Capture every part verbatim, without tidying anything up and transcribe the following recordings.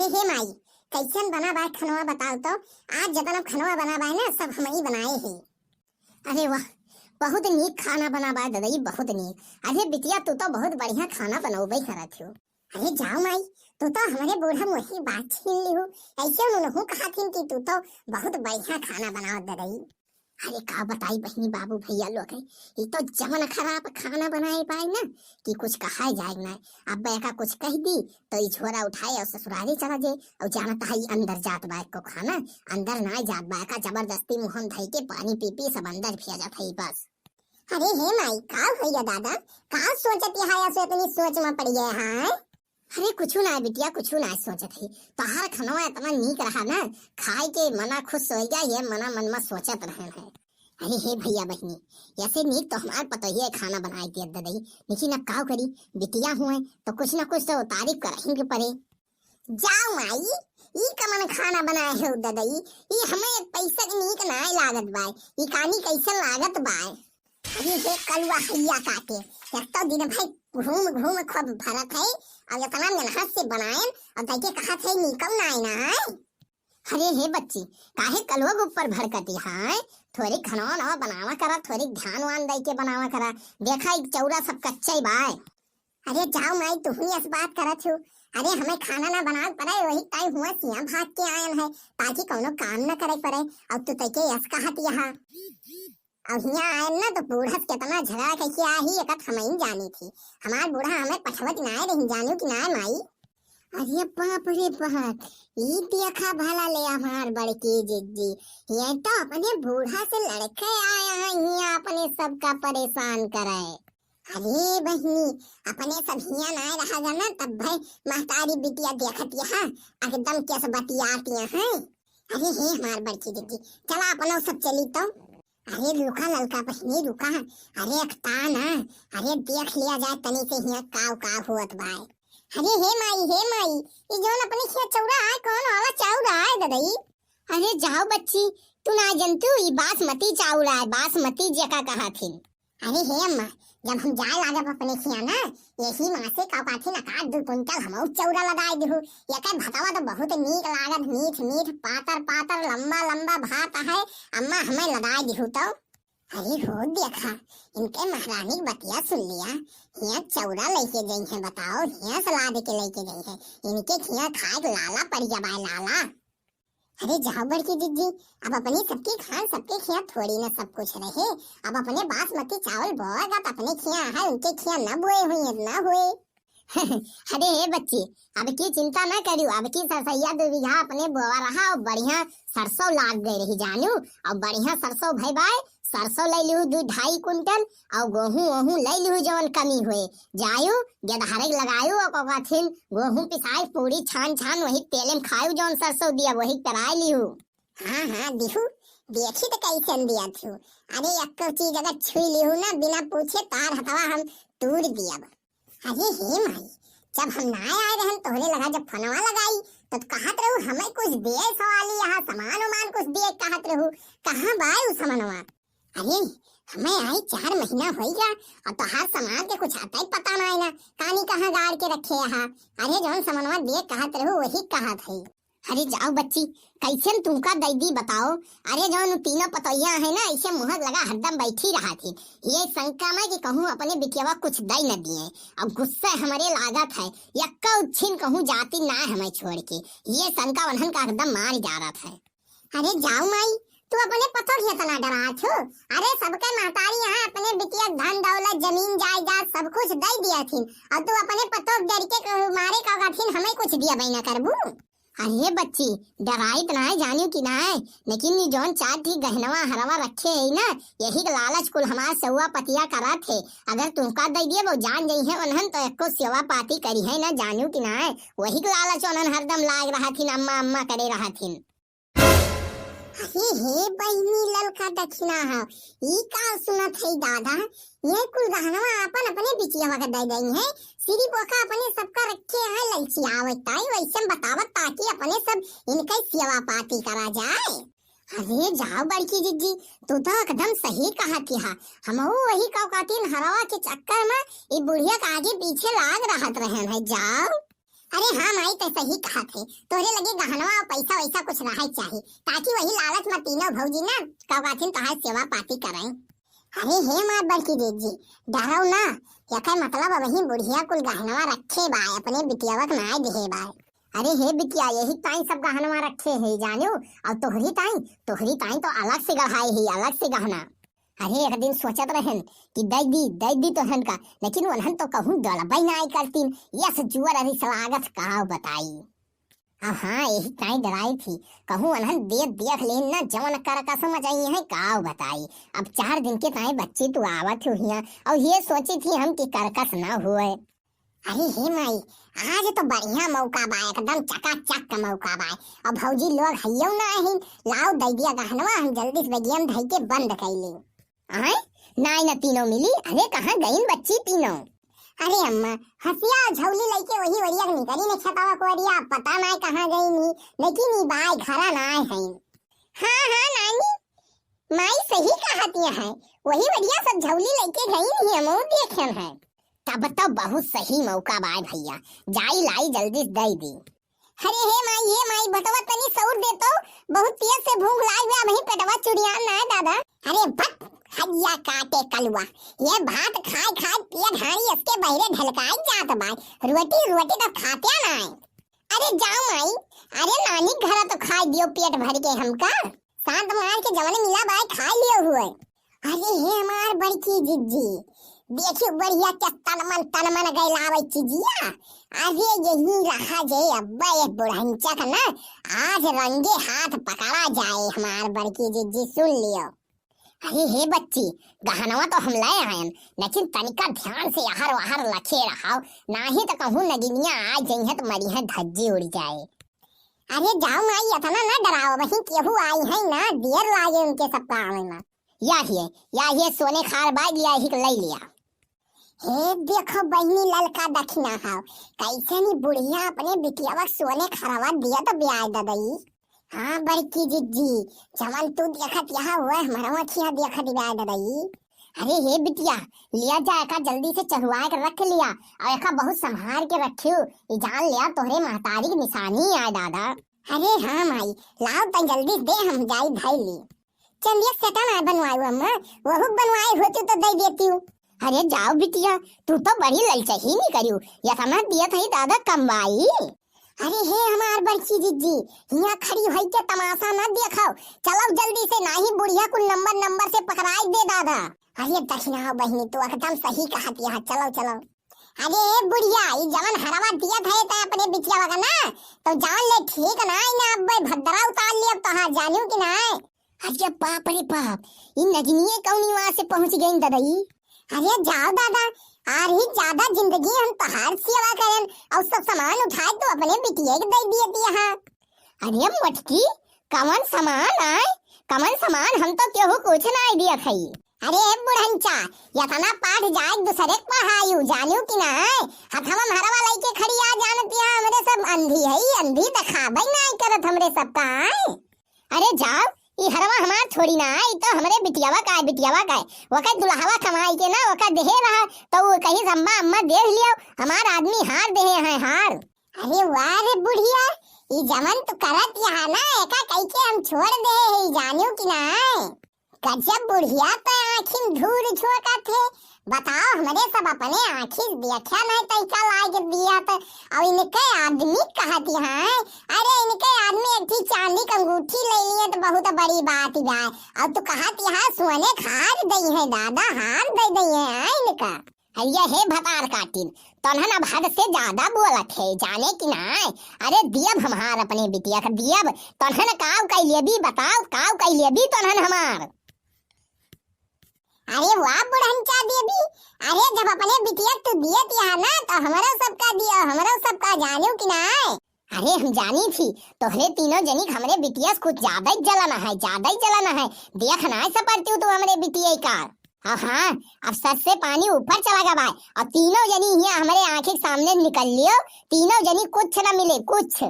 हे, हे माई, कैसन बना बाय खनवा बताओ तो? आज जतना खनवा बना बाय ना, सब हमही बनाए हे। अरे वाह, बहुत नीक खाना बना बाय ददई, बहुत नीक। अरे बिटिया, तू तो बहुत बढ़िया खाना बनौबे करत हो। अरे जाओ माई, तू तो हमरे बूढ़ा मुँह की बात छीन लिहू। ऐसे उनहू कहत हिन कि तू तो बहुत बढ़िया खाना बनावत ददई। अरे का बताई बहिनी बाबू भैया लोग है, ई तो जवन खराब खाना बनाए पाए ना कि कुछ कहा जाए ना। अब एका कुछ कह दी तो ई झोरा उठाए और ससुरारी चला जाए। और जानत है ई अंदर जात बा को खाना, अंदर ना जात बा का, जबरदस्ती मुँह में धई के पानी पी पी सब अंदर भिया जात है बस। अरे हे माई, का भैया दादा, का सोचत यहाँ ऐसे इतनी सोच में पड़ गए हैं? अरे कुछु ना बिटिया, कुछु ना सोचत है। तोहार खनवा इतना नीक रहा ना, खाए के मना खुश हो गया, ये मना मन में सोचत रहन है। अरे हे भैया बहिनी, ऐसे नीक तो हमार पतोहिए खाना बनाए दियत ददई, लेकिन अब का करी, बिटिया हुए तो कुछ ना कुछ तो तारीफ करही के पड़े। जाओ माई, ई कमन खाना बनाए हो ददई, ई हमें एक पैसा के नीक ना लागत बाय, ई कानी कैसन लागत बाय? अरे हे कलुआ हैया काटे, एक तो दिन भर घूम घूम खूब भरत है, और इतना मेहनत से बनाएन, और तैके कहत है नीकम नाय ना है। अरे हे बच्ची, काहे कलुआ के ऊपर भड़कती है? थोड़ी खनवा नवा बनावा करा, थोड़ी ध्यान वान दे के बनावा करा। देखा, ई चौरा सब कच्चा ही बाय। अरे जाओ माई, तुहनी अस बात करत हो। अरे हमें खाना ना बनावे पड़े, वही ताई हुआ सिया भाग के आयन है, ताकि कौनो काम ना करे पड़े। और तू तैके यस कहत यहाँ। अब हियाँ आयन ना तो बूढ़स केतना झगड़ा कइके आही, एकत हमइन जानी थी। हमार बूढ़ा हमें पठवत नाय रही, जानू कि नाय माई? अरे बाप रे बाप, ई देखा भला ले हमार बड़की जिज्जी, ये तो अपने बूढ़ा से लड़के आया है, हियाँ अपने सबका परेशान करे। अरे बहिनी, अपने सब हियाँ नाय रहा जाना, तब भाई महतारी बिटिया देखत यहाँ एकदम कैसे बतियाती हैं। अरे हे हमार बड़की जिज्जी, चला अपनो सब चली तो। अरे रुका ललका बहिनी रुका, अरे अखता ना, अरे देख लिया जाए तनी से हियाँ काव काव होत बाय। अरे हे माई, हे माई, ई जौन अपने खिया चौरा आय, कौन वाला चाउर आय ददई? अरे जाओ बच्ची, तू ना जनतू, ई बासमती चाउर आय, बासमती जेका कहत हिन। अरे हे अम्मा, जब हम जाए लागब अपने खिया ना, यही माँ से का पाथिन एकाध दू कुंटल हमऊ चौरा लदाए दिहू। एकर भतवा तो बहुत नीक लागत, मीठ मीठ, पातर पातर, लंबा लंबा भात है। अम्मा, हमें लदाए दिहू तो। अरे हो देखा, इनके महारानी के बतिया सुन लिया, हियाँ चौरा लेके गई है, बताओ, हियाँ से लाद के लेके गई है। इनके खिया खाए के लाला पड़ गया बाय लाला। अरे जाओ बड़की जिज्जी, अब अपने सबके खान सबके खिया थोड़ी ना सब कुछ रहे। अब अपने बासमती चावल बोएगा तो अपने खिया है, उनके खिया ना बोए हुई है, ना हुए। अरे हे बच्ची, अब की चिंता ना करियो, अब की सरसैया दो बीघा अपने बोवा रहा और बढ़िया सरसों लाग गए रही जानू, और बढ़िया सरसों भई बाय, सरसों ले लिहू दू ढाई कुंटल, और गोहूं वोहूं ले लिहू जवन कमी हुए, जायू गेदहरे के लगायू और कथिन गोहूं पिसाई पूरी छान छान वही तेले में खायू जवन सरसों दिया वही कराए लिहू। हाँ हाँ दिहू, देखी तो कैसे दिया थू। अरे एक्को चीज अगर छुई लिहू ना बिना पूछे तार हथवा हम तूर दियब। अरे हे माई, जब हम ना आए रहन तोहरे लगा जब फोनवा लगाई तो कहत रहू हमें कुछ दे सवाली यहाँ सामान उमान कुछ दे कहत रहू, कहाँ बाय उ सामानवा? अरे हमें आई चार महीना होई गया और तोहार सामान के कुछ आता ही पता ना है ना, कानी कहाँ गाड़ के रखे यहाँ। अरे जौन सामानवा दे कहत रहू वही कहत है। अरे जाओ बच्ची, कैसे न तुमका दई दी बताओ? अरे जौन तीनों पतोहिया है ना, ऐसे मुहक लगा हरदम बैठी रहत ही। ये शंका में कि कहूँ अपने बिटियावा कुछ दई न दिए। अब गुस्सा हमरे लागत है, यक्का उच्छिन कहूँ जाती ना हमें छोड़ के। ये शंका उन्हन का हरदम मार डारत है। अरे जाओ माई, तू अपने पतोहिया से ना डरात हो। अरे सबके महतारी यहाँ अपने बिटिया धन दौलत जमीन जायदाद सब कुछ दई दिया थी, और तू अपने पतोह डर के कहूँ मारे का कथिन हमें कुछ दिया बैना करबू। अरे बच्ची, डराइत नाय, जानियो कि नाय, लेकिन ई जौन चार ठी गहनवा हरवा रखे है ना, यही के लालच कुल हमार सेवा पतिया करत है। अगर तुमका दे दिए, वो जान जइहे उन्हन तो एको सेवा पाती करिहे ना, जानियो कि नाय, वही के लालच उन्हन हरदम लाग रहथिन, अम्मा अम्मा करे रहथिन। अरे हे बहिनी, ललका दक्षिणा है, ई का सुनत है दादा? ये कुल गहनवा आपन अपने बिटिया के दे दई है, सिर्फ ओका अपने सबका रखे है, ललचियावत ताई वैसे बतावत ताकि अपने सब इनके सेवा पाती करा जाए। अरे जाओ बड़की जिज्जी, तू तो एकदम सही कहत हा। हमहू वही कौकातीन हरवा के चक्कर में ई बुढ़िया के आगे पीछे लाग रहत रहन है। जाओ। अरे हाँ माई, तै सही कहत है, तोहरे लगे गहनवा और पैसा वैसा कुछ रहे चाही, ताकि वही लालच में तीनों भौजी ना कौगाथिन तोहार सेवा पाती करें। अरे हे मार बड़की जीजी, डरौ ना, एकर मतलब वही बुढ़िया कुल गहनवा रखे बाय, अपने बिटियावा के नाय दिहे बाय। अरे हे बिटिया, यही ताई सब गहनवा रखे है जानो, और तोहरी ताई, तोहरी ताई तो अलग से गढ़ाए है, अलग से गहना। अरे एक दिन सोचत रहन कि दई दी, दई दी तोहन का, लेकिन उन्हन तो कहूँ डलबई नाय करतीन, यस जुअर अरे सलागत काव बताई। अब हाँ, यही ताई डराई थी, कहूँ उन्हन दे देख लेन ना, जवन करकस मचाई है काव बताई। अब चार दिन के ताई बच्ची तू आवत हो हिया, और ये सोची थी हम कि करकस ना हुए। अरे हे माई, आज तो बढ़िया मौका बा, एकदम चकाचक का मौका बा। अब भौजी लोग हइयो ना आहिन, लाओ दई दिया गहनवा, हम जल्दी से बगिया में धई के बंद कई ली। आय, नाई ना तीनों मिली। अरे कहाँ गईन बच्ची तीनों? अरे अम्मा, हंसिया झौली लइके वही वरिया के निकरी ने छतावा को वरिया, पता नाई कहाँ गईन ही, लेकिन ई बाय घरा नाई है। हाँ हाँ नानी, माई सही कहत है, वही वरिया सब झौली लइके गईन ही, हम देखेन है। तब तो बहुत सही मौका बाय भैया, जाई लाई जल्दी से दई दी। अरे हे माई, हे माई, बटवा तनी सौर दे तो, बहुत तेज से भूख लाग गया, वही पेटवा चुड़िया ना है दादा। अरे भट, हइया काटे कलुआ, ये भात खाए खाए पेट हारी इसके बहिरे ढलकाई जात बाय, रोटी रोटी तो खाते ना है। अरे जाओ माई, अरे नानी घर तो खाए दियो पेट भर के हमका, सांत मार के जवन मिला बाय खाए लियो हुए। अरे हे हमार बड़की जिज्जी, देखियो बढ़िया के तन मन, तन मन गैलावे चिजिया। अरे यही रहा जे अब्बे ये बुढ़ंचा का ना, आज रंगे हाथ पकड़ा जाए हमार बड़की जिज्जी, सुन लियो। अरे हे बच्ची, गहनवा तो हम ले आयन, लेकिन तनिका ध्यान से याहर वाहर लखे रहाव, नाही तो कहूँ नगिनिया आ जइहैं तो मरिहैं धज्जी उड़ जाए। अरे जाओ माई, इतना ना डराओ, वहीं केहू आई है ना, देर लागे उनके सबका आवे में। या हिये, या हिये सोने खार बाय, लिया ही के लई लिया। हे देखो बहिनी, ललका दखिना हाव, कैसे नी बुढ़िया अपने बिटियावा के सोने खरवा दिया तो ब्याह ददई। हाँ बड़की जिज्जी, जवन तू देखत यहाँ हुए, हमरो अखिया देखत ब्याह ददई। अरे हे बिटिया, लिया जा एका जल्दी से चहुआ के रख लिया, और एका बहुत संभार के रखियो, ई जान लिया तोहरे महतारी के निशानी आए दादा। अरे हाँ माई, लाओ तन जल्दी दे, हम जाई धई ली। चंदिया सेटा ना बनवायु अम्मा, वहू बनवाए होती तो दे देती हूँ। अरे जाओ बिटिया, तू तो बड़ी ललचही निकरियो, यतना दियत है दादा कमवाई। अरे हे हमार बड़की जिज्जी, हियाँ खड़ी होई के तमाशा न देखो, चलो जल्दी से, नाही बुढ़िया कुल नंबर नंबर से पकड़ाई दे दादा। अरे दखिना बहिनी, तू एकदम सही कहत यहाँ, चलो चलो। अरे बुढ़िया, ई जवन हरवा दियत है त अपने बिटिया का ना, तो जान ले ठीक ना है ना, अब भद्रा उतार लिया अब तोहार, जानियो कि ना। अरे बाप रे बाप, ई नगिनिये कौनी वहाँ से पहुँच गई ददई। अरे जाओ दादा, आर ही ज्यादा जिंदगी हम तोहार सेवा करन और सब सामान उठाए तो अपने बिटिया के दे दिए दिया है। अरे मोटकी, कवन सामान आए, कवन सामान, हम तो केहू कुछ ना दिया खाई। अरे बुढ़ंचा, यतना पाठ जाए दूसरे के पढ़ायु, जानियो कि ना है? हथवा में हरवा लइके खड़ी आ जानत यहाँ, हमरे सब अंधी है, अंधी दिखावे ना करत हमरे सब का है। अरे जाओ, ई हरवा हमार थोड़ी ना है, ई तो हमरे बिटियावा का है, बिटियावा का है। ओकर दुल्हवा कमाई के ना, ओकर देहे रहा, तो वो कहीं अम्मा, अम्मा देख लियो, हमार आदमी हार देहे हैं, हार। अरे वाह रे बुढ़िया, ई जवन तू करत यहाँ ना, एका कई के हम छोड़ दे है, ई जानियो कि ना है? गजब बुढ़िया तो आँखी में धूर झोंकत है। बताओ, हमरे सब अपने आँखी से देखा नहीं तैका लाग दिया तो, और इनके आदमी कहत यहाँ है, अरे इनके आदमी एक ठी चांदी के अंगूठी ले लिए तो बहुत बड़ी बात बा। और तू कहत यहाँ सोने के हार दई है दादा, हार दे दई है इनका। अरे हे भतार काटिन, तोन्हन अब हद से ज्यादा बोलत है, जाने कि नाय? अरे दियब हमार अपने बिटिया का दियब, तोन्हन काव कई लेबी बताओ, काव कई लेबी तोन्हन हमार? अरे वाह बुढ़ंचा देवी, अरे जब अपने बिटिया तू दियत यहाँ ना तो हमरो सबका दियो, हमरो सबका जानियो कि नाय? अरे हम जानी थी, तोहरे तीनों जनी के हमरे बिटिया से कुछ ज्यादा ही जलन है, ज्यादा ही जलन है। देख ना ऐसा पड़ती हूँ तू हमरे बिटिया का। हाँ, हाँ, अब सर से पानी ऊपर चला गवा है। और तीनों जनी यहाँ हमरे आँखी के सामने निकल लियो, तीनों जनी कुछ ना मिले, कुछ।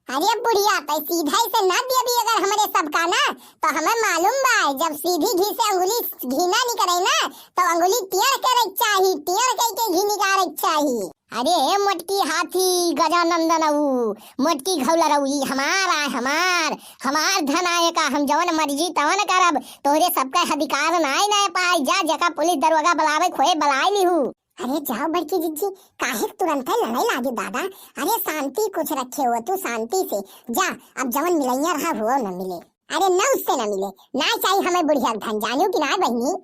अरे बुढ़िया, तै सीधा ही से ना दियबी अगर हमरे सबका ना, तो हमें मालूम बा, जब सीधी घी से अंगुली घी ना निकले ना, तो अंगुली टेढ़ करे के चाही, टेढ़ कई के घी निकाले के चाही। अरे मोटकी हाथी गजानंदन, ऊ मोटकी घौलर, ऊ ई हमार आय, हमार, हमार धन आय का, हम जवन मर्जी तवन करब, तोहरे सबका अधिकार नाय, नाय पाई। जा, जेका पुलिस दरोगा बुलावे खोए बुलाए लिहू। अरे जाओ बड़की जिज्जी, काहे तुरंत लड़ाई लागे दादा? अरे शांति कुछ रखे हो तू, शांति से जा, अब जवन मिलैया रहा हुआ न मिले। अरे न उससे न मिले, ना चाहिए हमें बुढ़िया के धन, जानियो कि ना बहिनी?